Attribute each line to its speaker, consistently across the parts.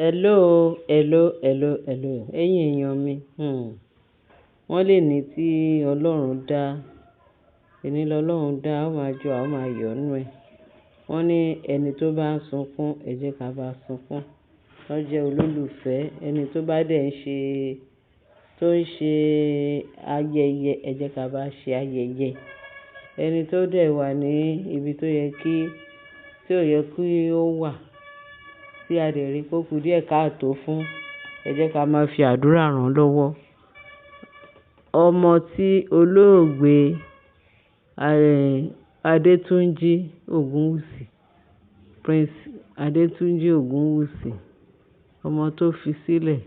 Speaker 1: Hello, hello, hello, hello. Ẹ̀yin èèyàn mi, wọ́n lè ní tí Ọlọ́run dá, ẹni lọ́lọ́run dá, a máa jó, a máa yọ̀ nínú ẹ̀. Wọ́n ní ẹni tó bá ń sunkún, ẹ jẹ́ ká bá sunkún. Wọ́n jẹ́ olólùfẹ́, ẹni tó bá dẹ̀ ń ṣe, tó ń ṣe ayẹyẹ, ẹ jẹ́ ká bá ṣe ayẹyẹ. Ẹni tó dẹ̀ wà ní ibi tó yẹ kí, tí ò yẹ kí ó wà, tí a dẹ̀ rí pé ó kú díẹ̀ káàtó fún, ẹ jẹ́ ká máa fi àdúrà rán lọ́wọ́. Ọmọ tí olóògbé, Adétúnjì Ògúnwùsì, Prince Adétúnjì Ògúnwùsì, ọmọ tó fi sílẹ̀,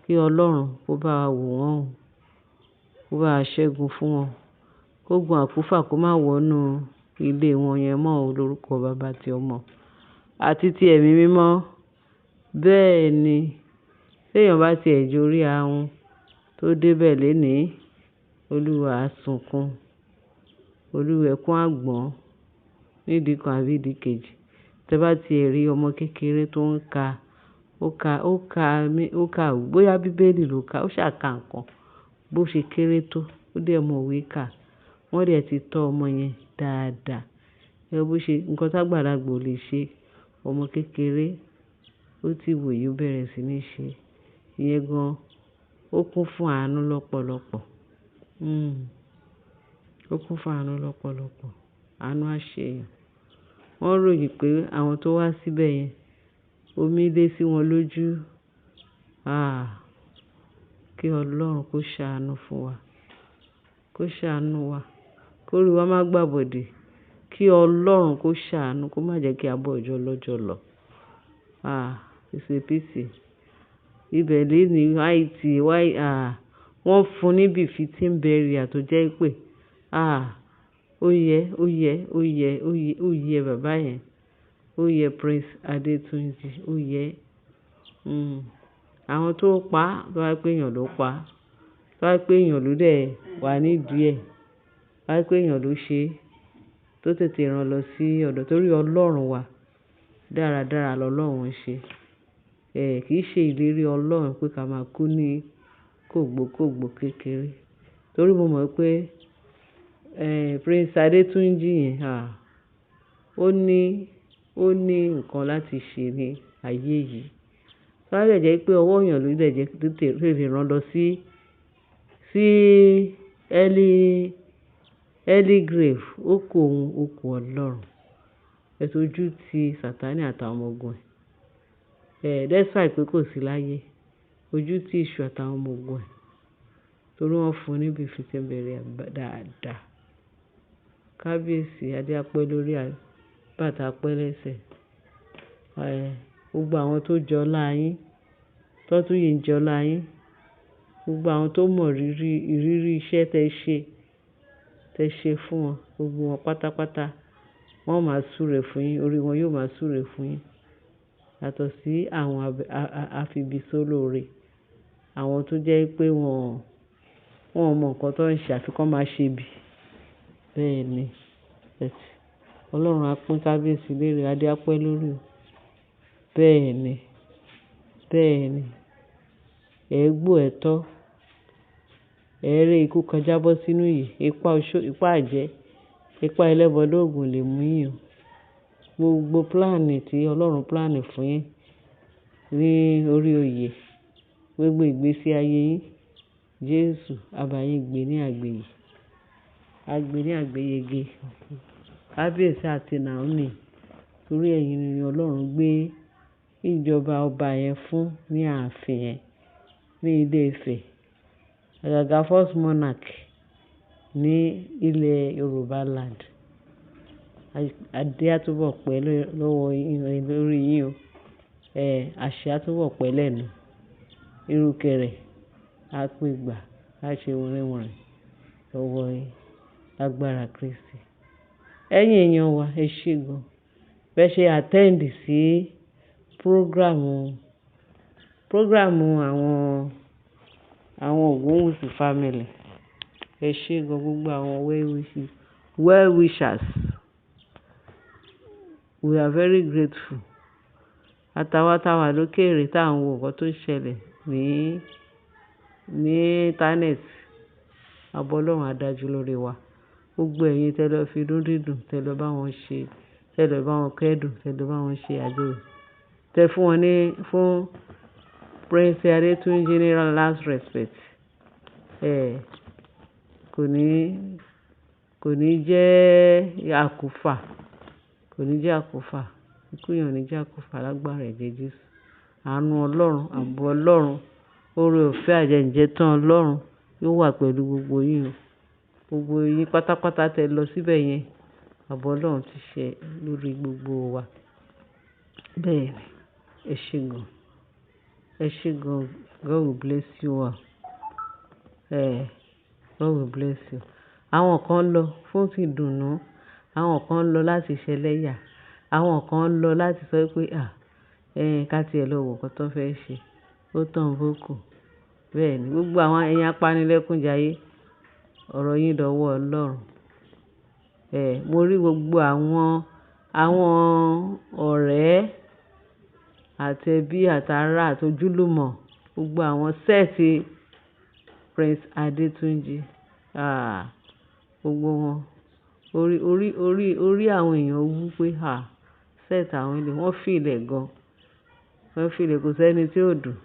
Speaker 1: kí Ọlọ́run kó bá wò wọ́n, kó bá ṣẹ́gun fún wọn, kó gun àkúfà kó má wọnú ilé wọn yẹn mọ́ lórúkọ bàbá tí ọmọ àti ti ẹ̀mí mímọ́. Bẹ́ẹ̀ ni, tí èèyàn bá ti ẹ̀ jórí ahun tó dé bẹ̀ lénìí, Olúwa á sunkún, Olúwa ẹkún á gbọ̀n nídìí kan àbí ìdí kejì. Tẹ bá ti rí ọmọ kékeré tó ń ka, ó ka, ó ka, ó ka, bóyá bíbélì ló ka, ó ṣà ka nǹkan bó ṣe kéré tó, ó dẹ̀ mọ ìwé kà. Wọ́n dẹ̀ ti tọ́ ọmọ yẹn dáadáa. Ẹ wo bó ṣe, nǹkan tí àgbàlagbà ò lè ṣe, ọmọ kékeré ó ti wòye ó bẹ̀rẹ̀ sí ní ṣe. Ìyẹn gan-an ó kún fún àánú lọ́pọ̀lọ́pọ̀. Ó kún fún àánú lọ́pọ̀lọ́pọ̀. Àánú á ṣe èèyàn. Wọ́n ròyìn pé àwọn tó wá síbẹ̀ yẹn, omi dé sí wọn lójú. Ah! Kí Ọlọ́run kó ṣàánú fún wa. Kó ṣàánú wa. Kó rí wa má gbàbọ̀dè. Kí Ọlọ́run kó ṣàánú, kó má jẹ́ kí a bọ́ ọjọ́ lọ́jọ́ lọ. Ah! It's a pity. Ibẹ̀ léni IT, why, ah! Wọ́n fún ní befitting burial tó jẹ́ pé, ah! Ó yẹ, ó yẹ, ó yẹ, ó yẹ, ó yẹ bàbá yẹn. Ó yẹ Prince Adétúnjì, ó yẹ. Àwọn tó pa, tó bá jẹ́ pé èèyàn ló pa, tó bá jẹ́ pé èèyàn ló dẹ̀ wà nídìí ẹ̀, tó bá jẹ́ pé èèyàn ló ṣe, tó tètè rán lọ sí ọ̀dọ̀ torí Ọlọ́run wa dáradára lọ́lọ́run ń ṣe. Kì í ṣe ìlérí Ọlọ́run pé ká máa kú ní kògbókògbó kékeré. Torí mo mọ̀ pé, Prince Adétúnjì yẹn, ah! Ó ní, ó ní nǹkan láti ṣe ní ayé yìí. Tó bá dẹ̀ jẹ́ pé ọwọ́ èèyàn ló dẹ̀ jẹ́ tó tètè rán lọ sí, sí early, early grave, ó kú òun, ó kú Ọlọ́run. Ẹ tó ojú ti Sataní àtàwọn ọmọ ogun ẹ̀. Despite pé kò sí láyé, ojú ti èṣù àtàwọn ọmọ ogun ẹ̀. Torí wọ́n fún ní befitting burial dáadáa. Kábíyèsí, adé apẹ́ lórí, bàtà apẹ́ lẹ́sẹ̀. Gbogbo àwọn tó jọ ọlá yín, tó tún yìí ń jọ ọlá yín, gbogbo àwọn tó mọ ìrírí, ìrírí iṣẹ́ tẹ ṣe fún wọn, gbogbo wọn pátápátá, wọ́n máa súre fún yín, orí wọn yóò máa súre fún yín. Yàtọ̀ sí àwọn afibisólóore, àwọn tó jẹ́ pé wọ́n, wọ́n ò mọ nǹkan tó ń ṣe àfi kó máa ṣe bí. Bẹ́ẹ̀ ni. Ọlọ́run á pín kábíyèsí lérè, adé apẹ́ lórí o. Bẹ́ẹ̀ ni. Bẹ́ẹ̀ ni. Ẹ gbó ẹ tọ́. Ẹ rí ikú kan jábọ́ sínú ìyè. Ipá oṣó, ipá àjẹ́, ipá ẹlẹ́bọ lóògùn lè mú yín o. Gbogbo plan tí Ọlọ́run plan fún yín ní orí oyè, gbogbo ìgbésí ayé yín, Jésù á bá yín gbé ní àgbèyè. A gbé ní àgbéyege. Kábíyèsí àti Naomi, torí ẹ̀yin ni Ọlọ́run gbé ìjọba ọba yẹn fún ní ààfin yẹn ní ilé Ifẹ̀. Àgàgà first monarch ní ilẹ̀ Yorùbá land. Adé á túbọ̀ pẹ́ lọ́wọ́ yín, lórí yín o. Àṣẹ á túbọ̀ pẹ́ lẹ́nu. Irúkẹrẹ á pé gbà, á ṣe wìnrìnwìnrìn lọ́wọ́ yín. Lágbára Kristi. Ẹ̀yin èèyàn wa, ẹ ṣé gan. Bẹ́ ṣe attend sí program, program àwọn, àwọn Ògúnwùsì family. Ẹ ṣé gan gbogbo àwọn well wishes, well wishers. We are very grateful. Àtàwà táwà lókèèrè tá ń wo nǹkan tó ń ṣẹlẹ̀ ní íńtánẹ́ẹ̀tì. Ààbò Ọlọ́run á dájú lórí wa. Gbogbo ẹ̀yin tẹ lọ fi inú dídùn, tẹ lọ bá wọn ṣe, tẹ lọ bá wọn kẹ́dùn, tẹ lọ bá wọn ṣe àjọyọ̀. Tẹ fún wọn ní, fún Prince Adetunji ní last respect. Kò ní, kò ní jẹ́ àkúfà, kò ní jẹ́ àkúfà. Ikú yẹn ò ní jẹ́ àkúfà lágbára ẹ̀jẹ̀ Jésù. Àánú Ọlọ́run, ààbò Ọlọ́run, oore ọ̀fẹ́ àjẹ́ǹjẹtán Ọlọ́run yóò wà pẹ̀lú gbogbo yín o. Gbogbo yín pátápátá tẹ lọ síbẹ̀ yẹn, ààbò Ọlọ́run ti ṣẹ lórí gbogbo wa. Bẹ́ẹ̀ ni, ẹ ṣé gan. Ẹ ṣé gan. God will bless you all. God will bless you. Àwọn kan lọ fún ti ìdùnnú, àwọn kan lọ láti ṣẹlẹ́yà, àwọn kan lọ láti sọ pé, à, ká tí ẹ lọ wo nǹkan tó fẹ́ ṣe. Ó tán bókù. Bẹ́ẹ̀ ni, gbogbo àwọn ẹ̀yin apanilẹ́kúnjayé, ọ̀rọ̀ yín dọ̀wọ́ Ọlọ́run. Mo rí gbogbo àwọn ọ̀rẹ́ àti ẹbí àti ará àti ojúlùmọ̀, gbogbo àwọn set Prince Adetunji. Gbogbo wọn. Orí àwọn èèyàn wú pé, à, set àwọn eléyìí, wọ́n feel ẹ̀ gan. Wọ́n feel ẹ̀, kò sí ẹni tí ò dùn.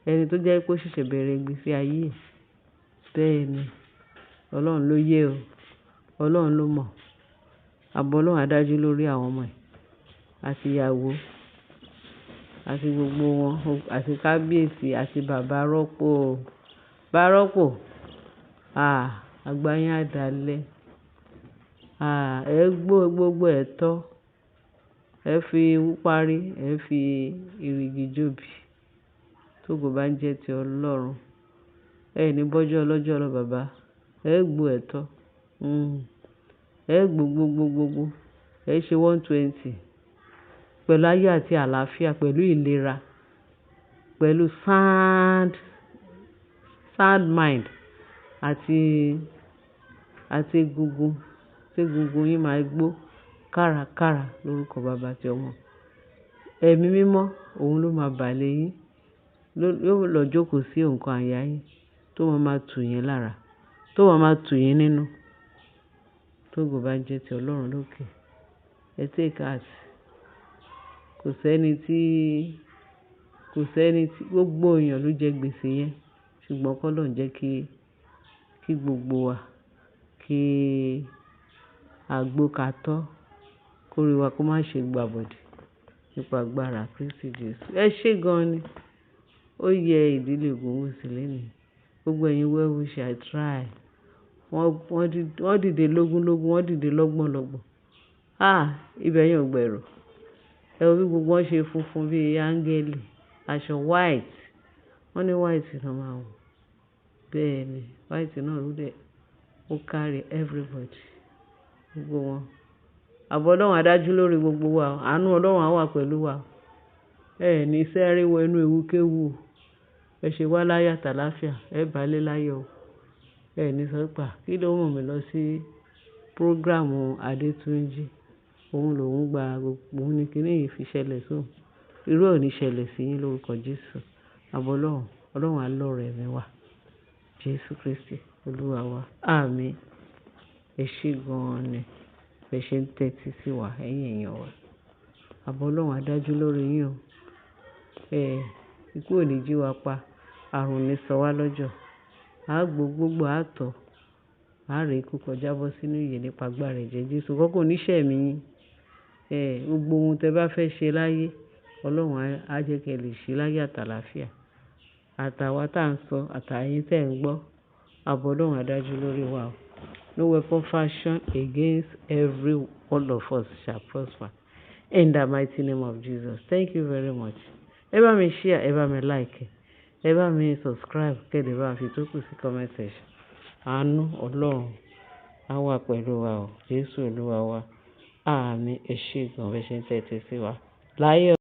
Speaker 1: Ẹni tó jẹ́ pé ó ṣẹ̀ṣẹ̀ bẹ̀rẹ̀ ìgbésí ayé. Bẹ́ẹ̀ ni, Ọlọ́run ló yé o. Ọlọ́run ló mọ̀. Ààbò Ọlọ́run á dájú lórí àwọn ọmọ ẹ̀ àti ìyàwó àti gbogbo wọn àti kábíyèsí àti bàbá rọ́pò. Bá rọ́pò. Àgbà yín á dalẹ̀. Ẹ gbó gbogbo ẹ̀ tọ́. Ẹ fi ewu parí, ẹ fi ìrìgì jóbi. Tógo bá ń jẹ́ ti Ọlọ́run. Ẹ ní bọ́jọ́ ọlọ́jọ́ lọ bàbá. Ẹ gbó ẹ̀ tọ́. Ẹ gbó gbogbo gbogbo. Ẹ ṣe 120 pẹ̀lú ayọ̀ àti àlàáfíà, pẹ̀lú ìlera, pẹ̀lú sound mind àti egungun, tí egungun yín máa gbó kárakára lórúkọ bàbá àti ọmọ. Ẹ̀mí mímọ́, òun ló máa bà lé yín. Yóò lọ jókòó sí òǹkà àyà yín tó máa ma tù yín lára, tó máa ma tù yín nínú. Tógo bá ń jẹ́ ti Ọlọ́run lókè. Ẹ take heart. Kò sẹ́ni tí, gbogbo èèyàn ló jẹ gbèsè yẹn. Ṣùgbọ́n kọ́ Ọlọ́run jẹ́ kí gbogbo wa, kí a gbó ka tọ́, kórí wa kó má ṣe gbàbọ̀dì nípa agbára Kristi Jesu. Ẹ ṣé gan ni. Ó yẹ ìdílé Ògúnwùsì léni. Gbogbo ẹ̀yin well wisher, I try. Wọ́n dìde lógún lógún, wọ́n dìde lọ́gbọ̀n lọ́gbọ̀n. Ibẹ̀ yẹn ò gbèrò. Ẹ wo bí gbogbo wọn ṣe funfun bí áńgẹ́lì, aṣọ white. Wọ́n ní white náà máa wọ̀. Bẹ́ẹ̀ ni, white náà ló dẹ̀, ó carry everybody. Gbogbo wọn. Ààbò Ọlọ́run á dájú lórí gbogbo wa. Àánú Ọlọ́run á wà pẹ̀lú wa. Ẹ ní sáré wọ inú ewu kéwú o. Ẹ ṣe wá láyọ̀ àtàlàáfíà, ẹ bá lé láyọ̀ o. Ẹ ní sọ pé, kí ló mú mi lọ sí program Adetunji? Òun lòún gba gbogbo, òun ní kíní yìí fi ṣẹlẹ̀ sóun. Irú ẹ ò ní ṣẹlẹ̀ sí yín lórúkọ Jésù. Ààbò Ọlọ́run, Ọlọ́run á lọ́rọ̀ ẹ̀mí wa. Jésù Kristi Olúwa wa. Àmín. Ẹ ṣé gan ni. Bẹ ṣe ń tẹ́tí sí wa, ẹ̀yin èèyàn wa. Ààbò Ọlọ́run á dájú lórí yín o. Ikú ò ní jí wa pa, àrùn ò ní sọ wá lọ́jọ́. A gbó gbogbo a tọ̀. A rí ikú kọjá bọ́ sínú ìyè nípa agbára ẹ̀jẹ̀ Jésù. Nǹkan kò ní ṣẹ̀mí yín. Gbogbo ohun tí ẹ bá fẹ́ ṣe láyé, Ọlọ́run á jẹ́ kí ẹ lè ṣe láyọ̀ àtàlàáfíà. Àtàwà tá ń sọ, àtàyín tí ẹ̀ ń gbọ́. Ààbò Ọlọ́run á dájú lórí wa o. No weapon fashioned against every one of us shall prosper. In the mighty name of Jesus. Thank you very much. Ẹ bá mi share, ẹ bá mi like, ẹ bá mi subscribe, kẹ́ ẹ bá fi tó kù sí comment section. Àánú Ọlọ́run á wà pẹ̀lú wa o. Jésù Olúwa wa. Àmín. Ẹ ṣé gan bẹ ṣe ń tẹ́tí sí wa. Láyọ̀.